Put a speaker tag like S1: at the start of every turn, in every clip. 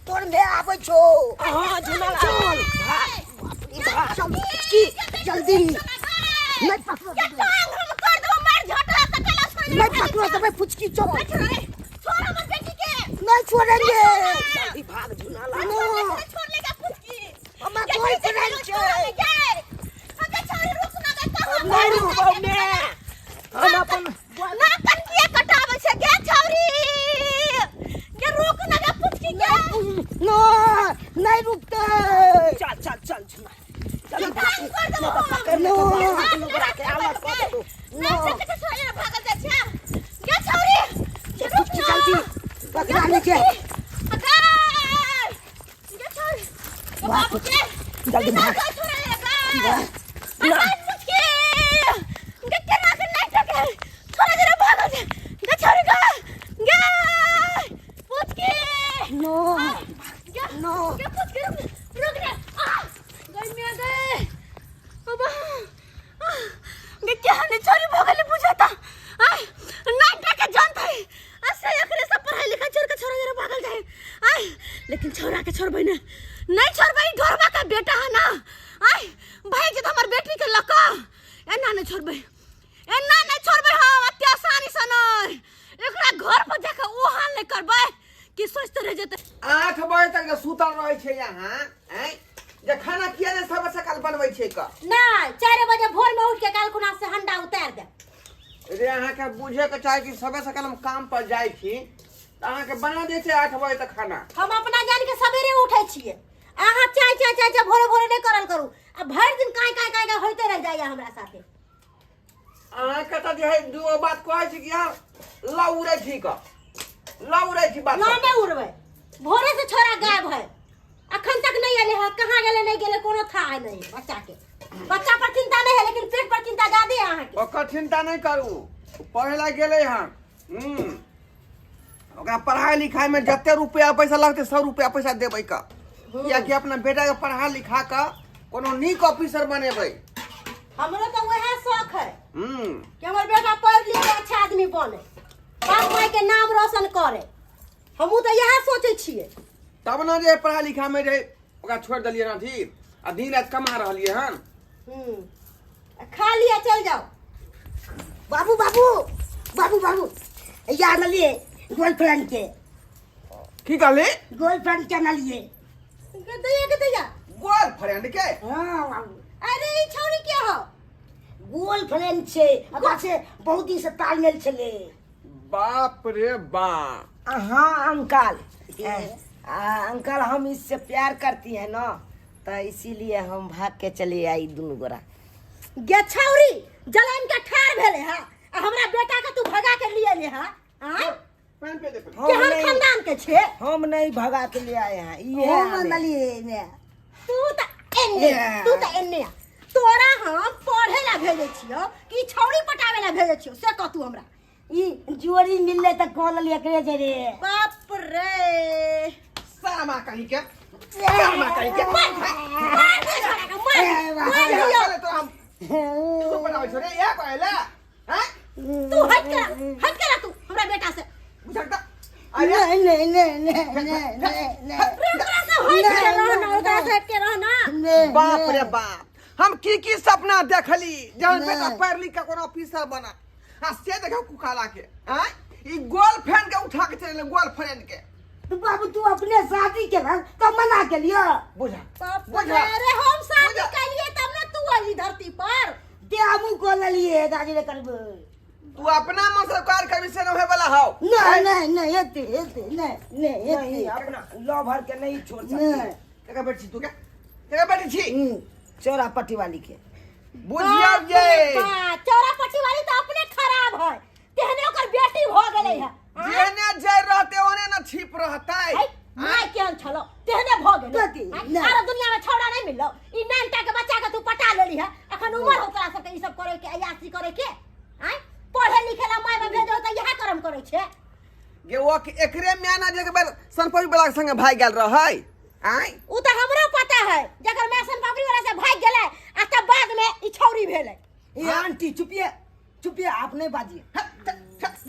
S1: तोर में आबै छौ।
S2: हाँ झुना।
S1: चल बाप रे बाप, चल की जल्दी नहीं पकड़ो
S3: के
S1: देबै।
S3: टांग हम कर देबो मार झोटा त कला छोड़।
S1: नहीं पकड़ो देबै फुचकी, चल।
S3: छोड़ रे, छोड़ हमर बेटी के।
S1: नहीं छोड़ेंगे।
S2: जल्दी भाग झुना ला।
S1: नो।
S3: छोड़ लेगा फुचकी।
S1: हमर गर्लफ्रेंड छै।
S3: छोड़, रुक ना गे, कहाँ?
S2: नहीं रुकौ ने, हम अपन
S3: ना कनकिया कटाबै छै गे छौरी गे, रुक ना गे फुचकी गे।
S1: नो, नहीं रुकते।
S2: चल चल चल झुना, जल्दी भाग।
S3: टांग कर देबो।
S2: नहीं तो पकड़ ले।
S1: नो।
S2: तो दुनू गोरा के अलग कऽ देबो।
S3: ना सके तो छोड़, भागल जाइ छै गे छौरी गे, रुक
S1: फुचकी
S3: ना।
S1: जल्दी पकड़ा ले के।
S3: गे गे छौरी गे, बाबू के।
S2: जल्दी भाग।
S3: छोड़ ले गे।
S2: ना।
S3: फुचकी गे, केना के नहीं टके, थोड़ा देर भागल छै गे छौरी गे, गे फुचकी।
S1: नो।
S3: गे।
S1: नो।
S3: गे फुचकी, रुक रुक रे। आ गई मैं गए अब गे, क्या ने छोरी भगले बुझाता आ नहीं टके जानता है असे एकरे सब पढ़ाई लिखाई छोड़ के छोरा जरा भागल जाए आय। लेकिन छोरा के छोड़बै ने, नहीं छोड़बै, घरवा का बेटा है ना आय। भाई जे हमर बेटी के लका एना नहीं छोड़बै, एना नहीं छोड़बै हम अते आसानी से नहीं। एकरा घर पर जाके ओ हाल नहीं करबै कि सोचते रह जेतै।
S4: 8 बजे तक जे सुतल रहै छै यहाँ आँय, जे खाना किया ने सब सकाल बनबै छै क?
S5: नहीं, 4 बजे भोर में उठ के काल खुना से हंडा उतार दे।
S4: रे, अहाँके बुझे के चाही कि सबे सकाल हम काम पर जाइ छी तऽ अहाँके बना दै छै 8 बजे तक खाना।
S5: हम अपना जान के सवेरे उठे छिए, अहाँ चाय चाय चाय चाय भोरे भोरे नहीं करल करू आ भरि दिन काय काय काय काय होते रह जाइए हमरा साथे।
S4: अहाँके तऽ जे है दूगो बात कहै छी कि अहाँ लौ उड़ै छी क, लौ उड़ै छी बात।
S5: ना, नहीं उड़बै। भोरे से छोरा गायब है, अखन तक नहीं एले है। कहाँ गेले नहीं गेले कोनो था है नहीं। बच्चा के, बच्चा पर चिंता नहीं है लेकिन पेट पर चिंता ज्यादा है अहाँ के।
S4: ओकर चिंता नहि करू, पढ़े ला गेलै हन। ओकरा पढ़ाई लिखाई में जते रुपया पैसा लगतै सब रुपया पैसा देबै क, कियाकि अपना बेटा के पढ़ा लिखा कऽ कोनो नीक ऑफिसर बनेबै।
S5: हमरो तो वह शौक है कि हमर बेटा पढ़ लिख के अच्छा आदमी बने, बाप माय के नाम रोशन करे। हमहूँ तऽ इएह सोचै छियै।
S4: तब ने जे पढ़ाई लिखाई में रहे ओकरा छोड़ि देलियै हन अथी आ दिन राति कमा रहलियै हन।
S5: आ खा लिअ, चलि जाउ।
S1: बाबू बाबू बाबू बाबू, या आनलिए गर्लफ्रेंड के।
S4: की कहली?
S1: गर्लफ्रेंड के आनलिए।
S5: दैया के दैया।
S4: गर्लफ्रेंड के?
S1: हाँ बाबू।
S5: अरे, ई छौरी के हो?
S1: गर्लफ्रेंड छै, ओकरा से बहुत दिन से तालमेल छलै।
S4: बाप रे बाप।
S2: हाँ अंकल, अंकल, हम इससे प्यार करती है ना, तो इसीलिए हम भाग के चले आई दुनू गोरा।
S5: गे छौरी, जलम के ठार भेले हा आ हमरा बेटा के तू भगा के लिए ले हा आँय?
S4: पानि पे दे पहिले।
S2: हम
S5: केहन
S2: नहीं
S5: खानदान के छे?
S2: हम नहीं भगा के ले आए हैं, ये
S1: हम
S2: आने।
S1: आनलिए ने।
S5: तू त एन्ने, तू त एन्ने आ। तोरा हम पढ़े ला भेजै छियो कि छौरी पटावे ला भेजै छियो, से कह तू हमरा।
S1: ई जोड़ी मिलले त कॉल लिए एकरे जरे।
S5: बाप रे।
S4: सामा कहीं के, सामा कहीं के।
S5: मार मार दे छोरा के, मार मार दियो।
S4: तो हम तू बनाबै छौ रे इएह कहै ला हैं?
S5: तू हट के रह, हट के रह तू हमरा बेटा से।
S4: बुझल तऽ अरे
S1: नहीं नहीं नहीं नहीं नहीं नहीं नहीं।
S5: ओकरा से हट के रह ना, ओकरा से हट के रह ना।
S1: नहीं।
S4: बाप रे बाप, हम की की सपना देखली जहन
S1: नहि।
S4: बेटा पढ़ लिख के कोनो ऑफिसर बना आ से देखो कुकाला के आँय, ई गर्लफ्रेंड के उठा के चले गर्लफ्रेंड के।
S1: तू बाबू, तू अपने शादी के रह तो मना के लियो।
S4: बुझा।
S5: बाप
S4: बुझा।
S5: रे, हम शादी
S4: बुझा।
S5: कलिए तब ना तू अली धरती पर।
S1: दे हमू को ललिए दादी रे करबो।
S4: तू अपना मन से कार करबी से न होय वाला हौ।
S1: नहीं नहीं नहीं, एते एते नहीं नहीं।
S2: नहीं।
S1: एते
S2: अपना लवर के नहीं छोड़ सकती।
S1: नहीं।
S4: केकर बेटी छी तू? के केकर बेटी छी?
S2: चौरा पट्टी वाली के।
S4: बुझियौ
S5: बाप
S4: ये।
S5: रे बाप, चौरा पट्टी वाली तो अपने खराब है, तेहने ओकर बेटी भ गेलै है।
S4: जेने जय रहते ओने न छिप रहतै।
S5: है, माय केहन छलो तेहने भ गेलै।
S1: कथी?
S5: आँय,
S1: नहि।
S5: आरो दुनिया में छौड़ा नहीं मिललो, ई नानटा के बच्चा के तू पटा लेली है। अखन उम्र हो तोरा सबके ई सब करे के, अयासी करे के? आँय, पढ़े लिखे ला माय बाप भेजो त इएह करम करे छे।
S4: गे ओ एकरे म्याना जे बेर सनपरी वाला के संगे भाग गेल रहै आँय।
S5: उ त हमरो पता है, जकर माय सन पापड़ी वाला से भाग गेलै आ तब बाद में ई छौरी भेलै।
S2: ये आंटी, चुपिए चुपिए, आप नहीं बाजिए।
S4: हट,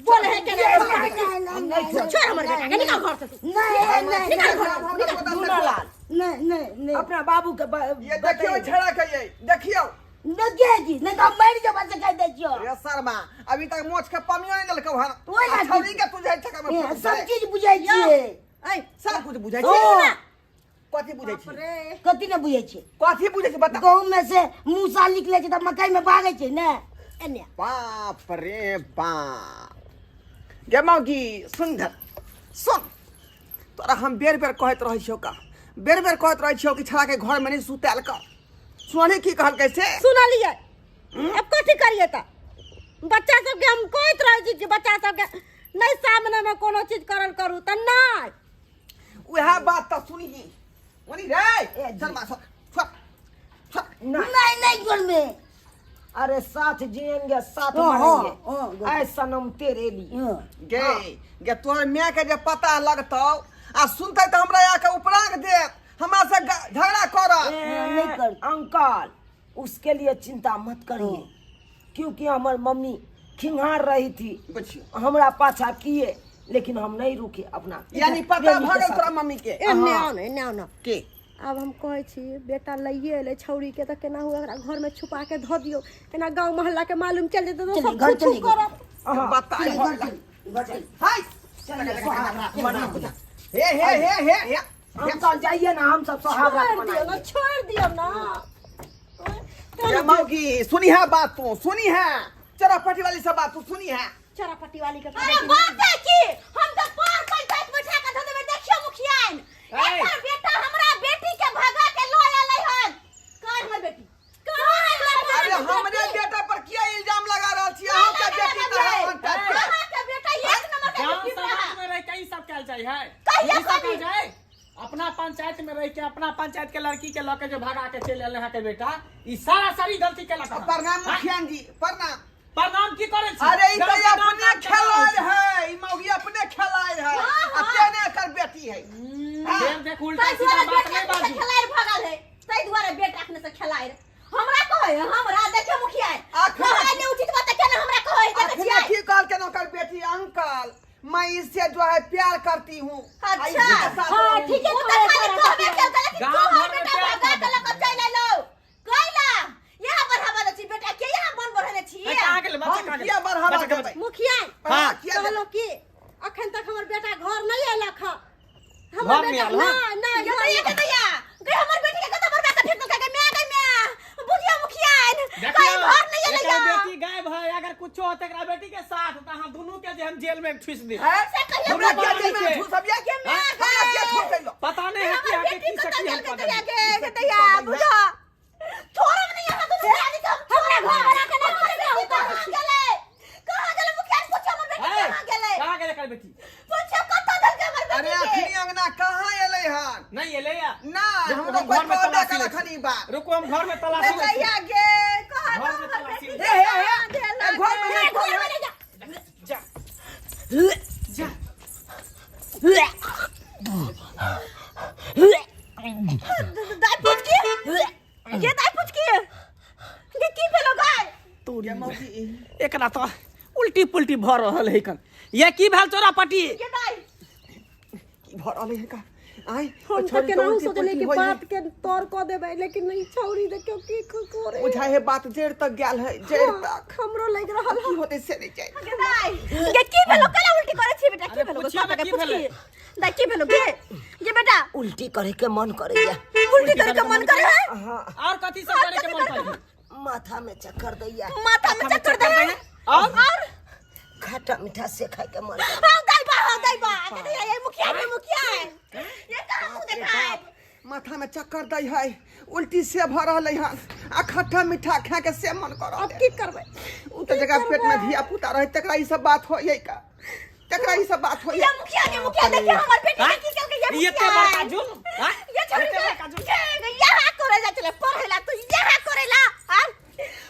S5: बोले है के नहीं छोड़ हमर बेटा के, निकाल घर से तू।
S1: नहीं नहीं
S5: निकाल घर से, निकाल।
S2: मुन्नालाल
S1: नहीं नहीं नहीं
S2: अपना बाबू के
S4: ये देखियो छड़ा के ये देखियो
S1: देखिए जी नहीं तो हम मरि जेबै से कहि दै छियौ
S4: रे शर्मा अभी तक मोछ के पमियो नहीं देलकौ हन
S1: ओहि
S4: आ
S1: लागी।
S4: छौरी के तू जाइ ठका में
S1: ए, सब चीज बुझै छियै
S5: ऐ
S4: सब कुछ बुझै
S1: ओ।
S4: छी कथी बुझै छी
S5: रे
S1: कथी ने बुझै छियै
S4: कथी बुझै छी बता
S1: गहूम में से मूसा निकले छै तऽ मकई में भागै छै ने
S5: एने
S4: बाप रे बाप गे मौगी सुन धर सुन तोरा हम बेर बेर कहैत रहै छियौ का बेर बेर कहैत रहै छियौ कि छड़ा के घर में नहीं सुतायल कर सुनही की कहलकै से
S5: सुनलियै अब कथी करियै तऽ बच्चा सबके हम कहैत रहै छी कि बच्चा सबके नहि सामनेमे कोनो चीज करल करू तऽ नहि
S4: वएह बात तऽ सुनही मनी रे चल मा छोड़ छोड़ छोड़
S1: नहीं नहीं घर में
S2: अरे साथ जिएंगे साथ
S1: हाँ,
S2: मरेंगे
S1: हाँ, हाँ।
S2: ऐ सनम तेरे लिए
S1: हाँ।
S4: गे गे तोहर माय के जे पता लगतौ आ सुनतै तऽ हमरा आके उपराग देत हमरा से झगड़ा करत
S1: नहीं कर
S2: अंकल उसके लिए चिंता मत करिए क्योंकि हमार मम्मी खिंगार रही थी
S4: बुझियौ
S2: हमरा पाछा किए लेकिन हम नहीं रुके अपना
S4: यानी पता
S2: प्रेमी
S4: भऽ
S2: के
S4: गेल
S2: साथ।
S4: तोरा मम्मी के
S5: एने आउ ने एने आउ ने
S4: के
S5: आब हम कहै छी बेटा लैए एलै छौड़ीके तऽ केनाहु एकरा घरमे छुपा के धऽ दियौ एना गाँव मोहल्लाके मालूम चलि जेतै तऽ
S1: चलिए,
S5: सब
S1: घर
S5: थू थू
S1: चलिए।
S5: करत
S4: बता
S1: घर चल घर चल
S4: हाय
S2: मना
S4: हे हे हे हे हे
S2: अंकल जाइए ना हम सब सोहाग रात
S5: छोड़ि दियौ
S2: मनाएंगे
S5: ने छोड़ि दियौ ने
S4: ये मौगी सुनी है बात तू सुनी है चरापटी वाली सब बात तू सुनी है
S5: चरापट्टी वाली के
S3: अरे बात है की हम तो पार पंचायत बैठा के धऽ देबै देखियौ मुखियाइन एकर बेटा हमरा बेटी के भगा के लऽ एलै हन कहाँ हमर बेटी कहाँ है हमर
S4: अरे
S3: बेटी?
S4: हमरे बेटा पर किया इल्जाम लगा रहल छी अहाँ के बेटी तऽ है पंचायत के।
S3: अहाँ के बेटा एक नंबर के
S6: गांव
S3: बेटी
S6: समाज
S3: रहा
S6: में रह के ई सब कयल जाइ है
S3: कहिया
S6: ई सब
S3: कभी?
S6: कयल जाइ अपना पंचायत में रह के अपना पंचायत के लड़की के लऽ के जो भगा के चलि एल अहाँ के बेटा ई सारा सारी गलती केलक हन।
S4: प्रणाम
S6: हाँ?
S4: मुखिया जी प्रणाम
S6: प्रणाम की करै छी
S4: अरे ई
S6: गाँव
S4: तऽ
S6: के नाम
S4: अपने
S6: नाम के
S4: खेलाय है ई मौगी अपने खेलाय है आ तेने एकर बेटी है
S6: देख देख उल्टा
S3: ताहि
S6: सीधा
S3: दुआरे
S6: बात
S3: बेटा
S6: नहीं
S3: अखने से
S6: बाजू
S3: खेलाइ भगल है ताहि दुआरे बेटा अखने से खेलाइ रहे। हमरा कहै है हमरा देखियौ मुखिया कहै ने उचित बात केना हमरा कहै है देखै
S4: अखने
S3: छियै
S4: की कहलकै ओकर बेटी अंकल मैं इससे जो है प्यार करती हूँ
S3: अच्छा
S5: हाँ ठीक है
S3: ओ तऽ खाली कहबे केलकै लेकिन
S6: गाँव
S3: तोहर
S6: घर में
S3: बेटा
S6: प्यार
S3: भगा के लऽ कऽ चलि अयलौ कैला यहाँ बढ़ावा दै छी बेटा के यहाँ मन बढ़ेने छी
S6: ए, कहाँ गेलै बच्चा
S4: हम
S6: कहाँ गेलै
S4: किया बढ़ावा
S6: बच्चा,
S4: देबै
S5: मुखिया
S4: हाँ किया देबै?
S5: कहलो कि अखन तक हमर बेटा घर नहीं अयलक हँ
S6: घर
S5: हमर
S6: नहि
S5: बेटा
S6: आयल हँ?
S5: नहीं नहीं
S3: ये
S5: घर
S3: दैया के दैया गई हमर बेटी के कतऽ बरबा के फेंक देलकै गई मैं गई मैं बुझिया मुखिया
S6: देखियौ,
S3: कहीं घर नहीं
S6: एकर
S3: अयलैया
S6: बेटी गायब है अगर कुछो होते एकरा बेटी के साथ तऽ अहाँ दुनू के जे हम जेल में ठूस दी
S4: हैं?
S3: से कहिया
S4: हमरा
S6: दुनू
S4: किया जेल में
S6: प्राणी के।
S4: ठूसबिया
S3: के मैं
S4: हमरा किया ठूसैलो
S6: पता नहीं है कि
S3: हमर
S6: अहाँ के
S3: बेटी
S6: की
S3: कतऽ
S6: शक्ति हम
S3: गेल
S6: कऽ
S3: दैया
S6: देली।
S3: के दैया बुझा छोड़ब नहीं यहाँ दुनू प्राणी के हम
S5: हमरा घर बना के नहीं
S3: हमर बेटी कहाँ गेलै कहाँ गेलै मुखिया से पूछो हमर बेटी
S6: ए,
S3: कहाँ गेलै
S6: कहाँ गेलै एकर बेटी
S3: पूछो कतऽ देलकै हमर
S4: अरे
S3: बेटी के
S4: अखनी अंगना कहाँ एलै हन
S6: नहीं एलै या
S4: ना
S6: रुकू,
S4: हमरा
S6: हम
S4: कोई
S6: घर में
S4: कहबे
S6: तलाशी
S4: केलक
S6: लै छी।
S4: हन ई बात
S6: रुकू हम घर में तलाशी लै छी।
S3: दैया गे कहाँ
S6: घर में
S3: हमर
S6: तलाशी
S3: बेटी
S6: लै
S4: हे हे हे
S3: कहाँ गेलै
S4: ए, घर में नहीं
S3: घर में नहीं जा
S6: जा जा
S3: दाई पूछ की ये दाई पूछ की ये की भेलो गाय
S6: तोरी
S4: ये मौगी
S6: एकरा तऽ उल्टी पुल्टी भऽ रहल है कन ये की भेल तोरा पटी
S3: ये दाई
S4: की भऽ रहलै है का आय
S5: हम तऽ केनाहु सोचलियै कि बात के तौर कऽ देबै लेकिन नहीं छौरी देखियौ की करे
S4: बुझाइ है बात जड़ तक गेल है जड़ तक
S5: हमरो लागि रहल
S4: की होतै से नहीं जाय
S3: ये दाई ये की भेलो कला उल्टी करे छी बेटा की
S6: अरे
S3: भेलो
S6: पूछियो
S3: के
S6: ने की
S3: पूछ
S6: भेलै?
S3: की दाई की भेलो गे ये बेटा
S2: उल्टी करे के मन करैया
S3: उल्टी करे के मन करे है
S2: हाँ
S6: और कथी सब करे के मन करे
S2: माथा में चक्कर दैया
S3: माथा में चक्कर दे है
S6: और
S3: और
S2: खट्टा मीठा से खाए के मन करे।
S3: हाँ दाई बा हाँ दाई बा के दैया ये मुखिया ये मुखिया ये कहाँ मुंह देखाए
S4: माथा में चक्कर दै है उल्टी से भऽ रहलै हन आ खट्टा मीठा खा के से मन कर
S5: अब की करबै
S4: उ तऽ जकरा पेट में धिया पुता रहे तकरा ई सब बात होइए का तकरा ई सब बात होइए
S3: ये मुखिया के मुखिया देखिए हमर बेटी के की केलकै ये
S6: ई एते
S3: मुखिया
S6: बड़का जुल्म हाँ?
S3: ये छोरी
S6: एते बड़का जुल्म
S3: के यहाँ करे जा चले पढ़ेला तू यहाँ करेला हां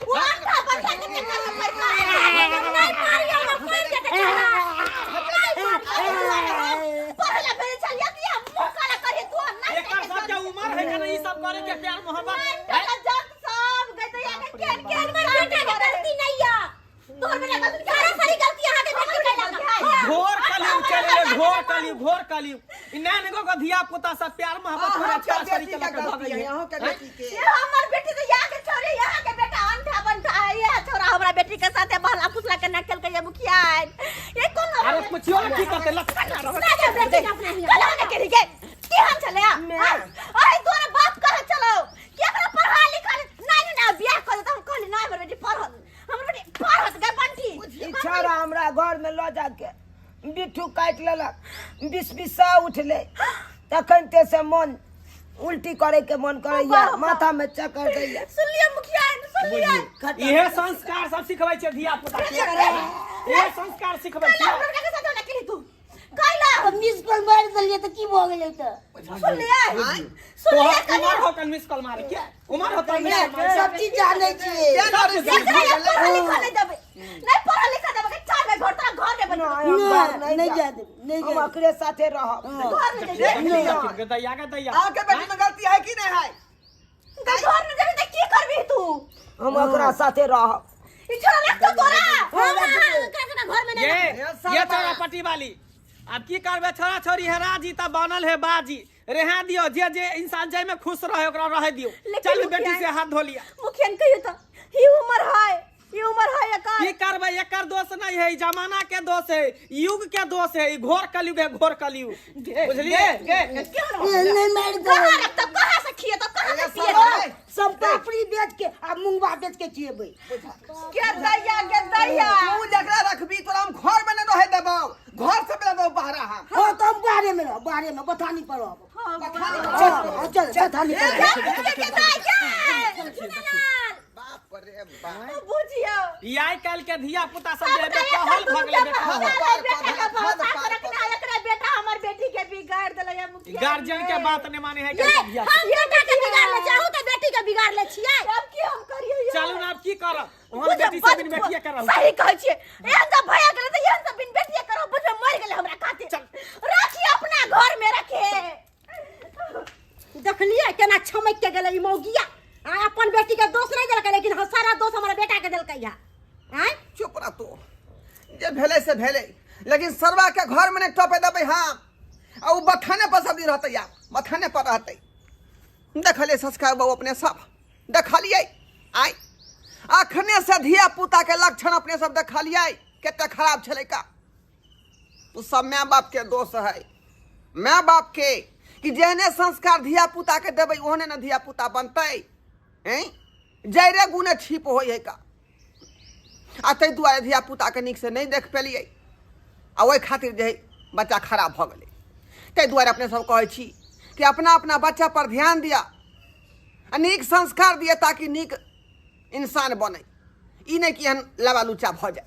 S3: वो आंखा बंद के चक्कर में पैसा नहीं मारियो ना मार के चला पढ़ेला भेजे चलिया कि हम मुंह काला करे तू नहीं
S6: एकर सबके उम्र है का ई सब करे के प्यार मोहब्बत हैं?
S3: जब सब गई तो यहाँ के केन केन मर बेटा के गलती नहीं है तोर बेटा गलती सारा सारी गलती यहाँ के बेटी
S6: घोर कलयुग, घोर कलयुग। ई नान गो के धिया पुता सब प्यार मोहब्बत
S4: अहाँ
S6: में
S4: के
S6: छोरा छोरी
S4: बेटी
S6: के
S4: के
S6: लऽ के
S4: गलती
S6: भगै
S4: है,
S6: है।
S4: अहाँ के बेटी के।
S3: ये हमर बेटी तो यहाँ के छोरी, यहाँ के बेटा अंठा बंठा है। ये छोरा हमरा बेटी के साथे बहला फुसला के नकल के मुखिया है। ये कौन
S6: अरे पुछियो ना की करते लत
S3: ना जा बेटी के अपना हिया कल होने के लिए की हम चले आ अरे तोरा बाप कह चलो कि एकरा पढ़ा लिखा नहीं ना बियाह कर त हम कहली नहीं हमर बेटी पढ़त, हमर बेटी पढ़त गे बंटी।
S2: ई छोरा हमरा घर में लऽ जाके बिट्ठू काटि लेलक, बिस बिसा उठले, तखन ते से मन उल्टी करे के मन करैया, माथा में चक्कर दैया।
S3: सुनलिए मुखिया, सुनलिए।
S6: इहे संस्कार सब सिखबै छै धिया पुता के, इहे संस्कार सिखबै छै।
S3: हमरा के साथ होना केली तू कैला
S1: मिस कॉल मारि देलियै तऽ की भऽ गेलै तऽ?
S3: सुनलिए,
S6: तोहर
S3: सुनलिए।
S6: उमर हो कन मिस कॉल मारे के उमर हो तोहर मिस कॉल मारे?
S1: सब चीज जानै छियै।
S3: पढ़ा लिखा नहीं देबै, नहीं पढ़ा लिखा देबै के चार में घर तोरा घर में बन
S1: नहि, नहि जा देबै, नहि
S2: हम
S1: जा देबै।
S2: ओकरे साथे रहब।
S3: घर में जेबी।
S6: गदैया गदैया।
S4: अहाँ के बेटी में गलती है कि नहीं है?
S3: घर में जेबी त की करबी तू?
S2: हम ओकरा साथे रहब।
S3: ई छोरा रख तो तोरा
S5: हमरा घर में नहीं।
S6: ये ये छोरा पटी वाली, अब की करबे? छोरा छोरी है राजी त बनल है बाजी, रेहा दियो। जे जे इंसान जाय में खुश रहे ओकरा रहे दियो।
S3: लेकिन
S6: चल बेटी
S3: मुखिया-
S6: से हाथ धो लिया।
S3: मुखिया ने कहियो त ई उमर है, ई उमर है एकर।
S6: की करबै, एकर दोष नहीं है, ई जमाना के दोष है, युग के दोष है, ई घोर कलयुग है, घोर कलयुग, बुझलिए?
S1: नहि मारि देबै।
S3: कहाँ रखतो, कहाँ से खिएतो, कहाँ से पिएतो?
S1: सब पापड़ी बेच के आ मूंगबा बेच के खिएबै।
S3: के दैया, के दैया।
S4: तू जकरा रखबी तोरा हम घर में नहीं रहे देबौ, घर से बेला देबौ बाहर हम।
S1: हाँ तऽ हम बाहरे में रहब, बाहरे में बथानी पर रहब। चल हाँ, चल बथानी पर रहब।
S3: के दैया झूलेलाल।
S4: बाप रे बाप।
S3: बुझियो
S6: ई आइ काल्हि के धिया पुता सब जे बेकहल भऽ गेलै, बेकहल।
S3: बेटा के भरोसा रखना, एकरा बेटा हमर बेटी के बिगाड़ देलै है मुखिया।
S6: गार्जियन के बात नहीं माने है के धिया।
S5: हम बेटा के बिगाड़ ले चाहू तऽ बेटी के बिगाड़ ले छियै।
S3: अब की हम करियो यार?
S6: चलू ना, अब की करब? ओहन बेटी से बिन बेटिया करब।
S3: सही कहै छियै, एहन जब भैया गेलै तऽ एहन सब बिन बेटिया करब। बुझबै मरि गेलै हमरा खातिर। राखी अपना घर में रखे।
S5: देखलियै केना छमकि के गेलै ई मौगिया? आ अपन बेटी के दोष नहीं देलकै, लेकिन हाँ, सारा दोष हमारा बेटा के देलकै है। आँय
S4: चुप रह तू, जे भेलै से भेलै, लेकिन सरवा के घर में नहीं टपे देबै हम। आ उ बथाने पर सब दिन रहतै, यार बथाने पर रहतै। देखलियै संस्कार बाबू अपने सब देखलियै, आइ अखने से धिया पुता के लक्षण अपने सब देखलियै कते खराब छलै का। उ सब माय बाप के दोष है, माय बाप के, कि जेहने संस्कार धिया पुता के देबै ओहने ने धिया पुता बनतै। हैं जैरे गुने छिप होइ है का, आ ताहि दुआरे धिया पुता के नीक से नहीं देख पेलियै, आ ओहि खातिर जे है बच्चा खराब भऽ गेलै। ताहि दुआरे अपने सब कहै छी कि अपना अपना बच्चा पर ध्यान दिया आ नीक संस्कार दिया ताकि नीक इंसान बने, ई नहि कि एहन लबा लुच्चा भऽ जाय।